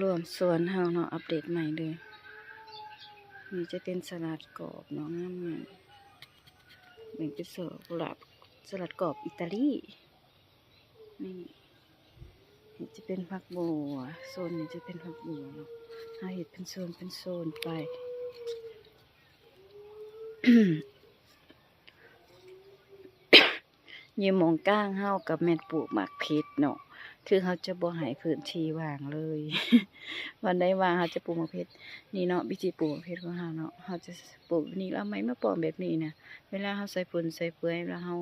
ລວມສວນເຮົາເນາະ ອັບເດດໃໝ່ເດີ. ນີ້ຈະເປັນສະຫຼັດກອບເນາະ ງາມໆ ເບິ່ງເປັນດອກກຸຫຼາບ ສະຫຼັດກອບອີຕາລີ. ນີ້ ນີ້ຈະເປັນຜັກບົວ ໂຊນນີ້ຈະເປັນຜັກບົວເນາະ ເຮົາເຮັດເປັນໂຊນເປັນໂຊນໄປ. ຢູ່ໝ່ອງກາງເຮົາກໍແມ່ນປູກໝາກເຜັດເນາະ ຄືເຮົາຈະບໍ່ໃຫ້ພື້ນທີ່ວ່າງເລີຍ ວັນໃດວ່າງເຮົາຈະປູກໝາກເຜັດ. ນີ້ເນາະ ວິທີປູກໝາກເຜັດຂອງເຮົາເນາະ ເຮົາຈະປູກແບບນີ້ ແລ້ວເອົາໄມ້ມາປ້ອງແບບນີ້ນະ. ເວລາເຮົາໃສ່ຝຸ່ນໃສ່ເຟືອຍ ເວລາເຮົາ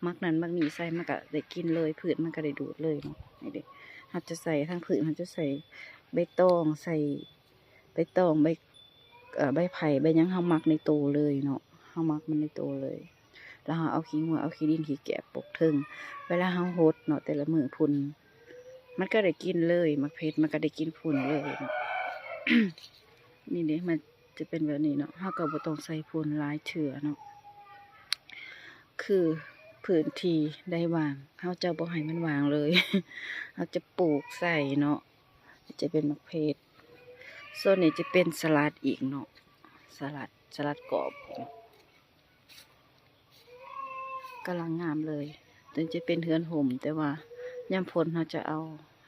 ໝັກນັ້ນໝັກນີ້ໃສ່ ມັນກໍໄດ້ກິນເລີຍ ພືດມັນກໍໄດ້ດູດເລີຍເນາະ. ນີ້ເດ້ ເຮົາຈະໃສ່ທາງພື້ນ ເຮົາຈະໃສ່ໃບຕອງ ໃສ່ໃບຕອງ ໃບ ເອີ ໃບໄຜ່ ໃບຫຍັງເຮົາມັກໃນໂຕເລີຍເນາະ ເຮົາມັກມັນໃນໂຕເລີຍ ແລ້ວເຮົາເອົາຂີ້ງົວ ເອົາຂີ້ດິນ ຂີ້ແກບປົກເທິງ. ເວລາເຮົາຫົດເນາະ ແຕ່ລະມື້ພຸ້ນ ມັນກໍໄດ້ກິນເລີຍ ໝາກເຜັດມັນກໍໄດ້ກິນຝຸ່ນເລີຍເນາະ. ນີ້ເດ້ ມັນຈະເປັນແບບນີ້ເນາະ ເຮົາກໍບໍ່ຕ້ອງໃສ່ຝຸ່ນຫຼາຍເທື່ອເນາະ ຄືພື້ນທີ່ໃດວ່າງ ເຮົາຈະບໍ່ໃຫ້ມັນວ່າງເລີຍ ເຮົາຈະປູກໃສ່ເນາະ. ຈະເປັນໝາກເຜັດ ສ່ວນນີ້ຈະເປັນສະຫຼັດອີກເນາະ ສະຫຼັດ ສະຫຼັດກອບ ກຳລັງງາມເລີຍ. ຕົວນີ້ຈະເປັນເຮືອນຮົ່ມ ແຕ່ວ່າຍາມຝົນເຮົາຈະເອົາ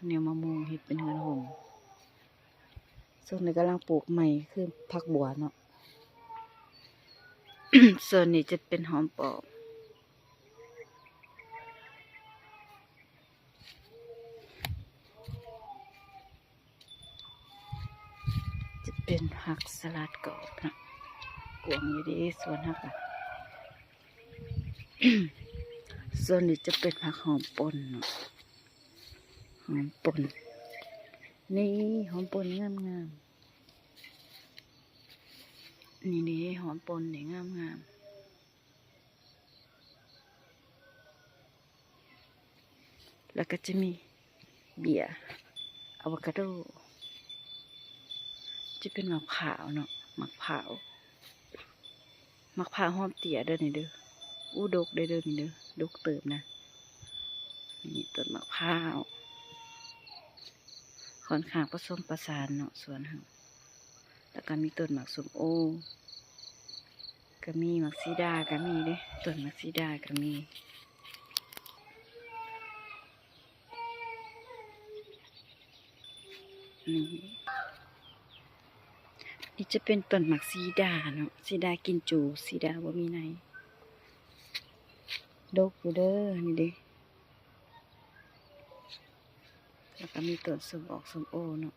ແນວມາມຸງເຮັດເປັນເຮືອນຮົ່ມ. ສ່ວນນີ້ກຳລັງປູກໃໝ່ ຄືຜັກບົວເນາະ. ສ່ວນນີ້ຈະເປັນຫອມປ້ອມ ຈະເປັນຜັກສະຫຼັດກອບເນາະ ກວ້າງຢູ່ເດ້ສວນເຮົາກະ. ສ່ວນນີ້ຈະເປັນຜັກຫອມປົ່ນເນາະ ຫອມປົ່ນ ນີ້ຫອມປົ່ນງາມໆ ນີ້ເດ້ ຫອມປົ່ນນີ້ງາມໆ. ແລ້ວກໍຈະມີເບ້ຍອາໂວຄາໂດ ຈະເປັນໝາກພ້າວເນາະ ໝາກພ້າວ ໝາກພ້າວຫອມເຕ້ຍເດີນີ້ເດີ. ອູ້ ດົກເດີ ເດີນີ້ເດີ ດົກເຕີບນະ. ນີ້ຕົ້ນໝາກພ້າວ ຂ້ອນຂ້າງປະສົມປະສານເນາະ ສວນເຮົາ. ແລ້ວກໍມີຕົ້ນໝາກສົ້ມໂອ ກໍມີ ໝາກສີດາກໍມີເດ້ ຕົ້ນໝາກສີດາກໍມີ. ນີ້ ນີ້ຈະເປັນຕົ້ນໝາກສີດາເນາະ ສີດາກິນຈູ ສີດາບໍ່ມີໃນ ດົກຢູ່ເດີ ນີ້ເດ້. ແລ້ວກໍມີຕົ້ນສົ້ມອອກສົ້ມໂອເນາະ.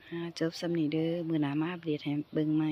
ອ່າ ຈົບສ່ຳນີ້ເດີ ມື້ໜ້າມາອັບເດດໃຫ້ເບິ່ງໃໝ່.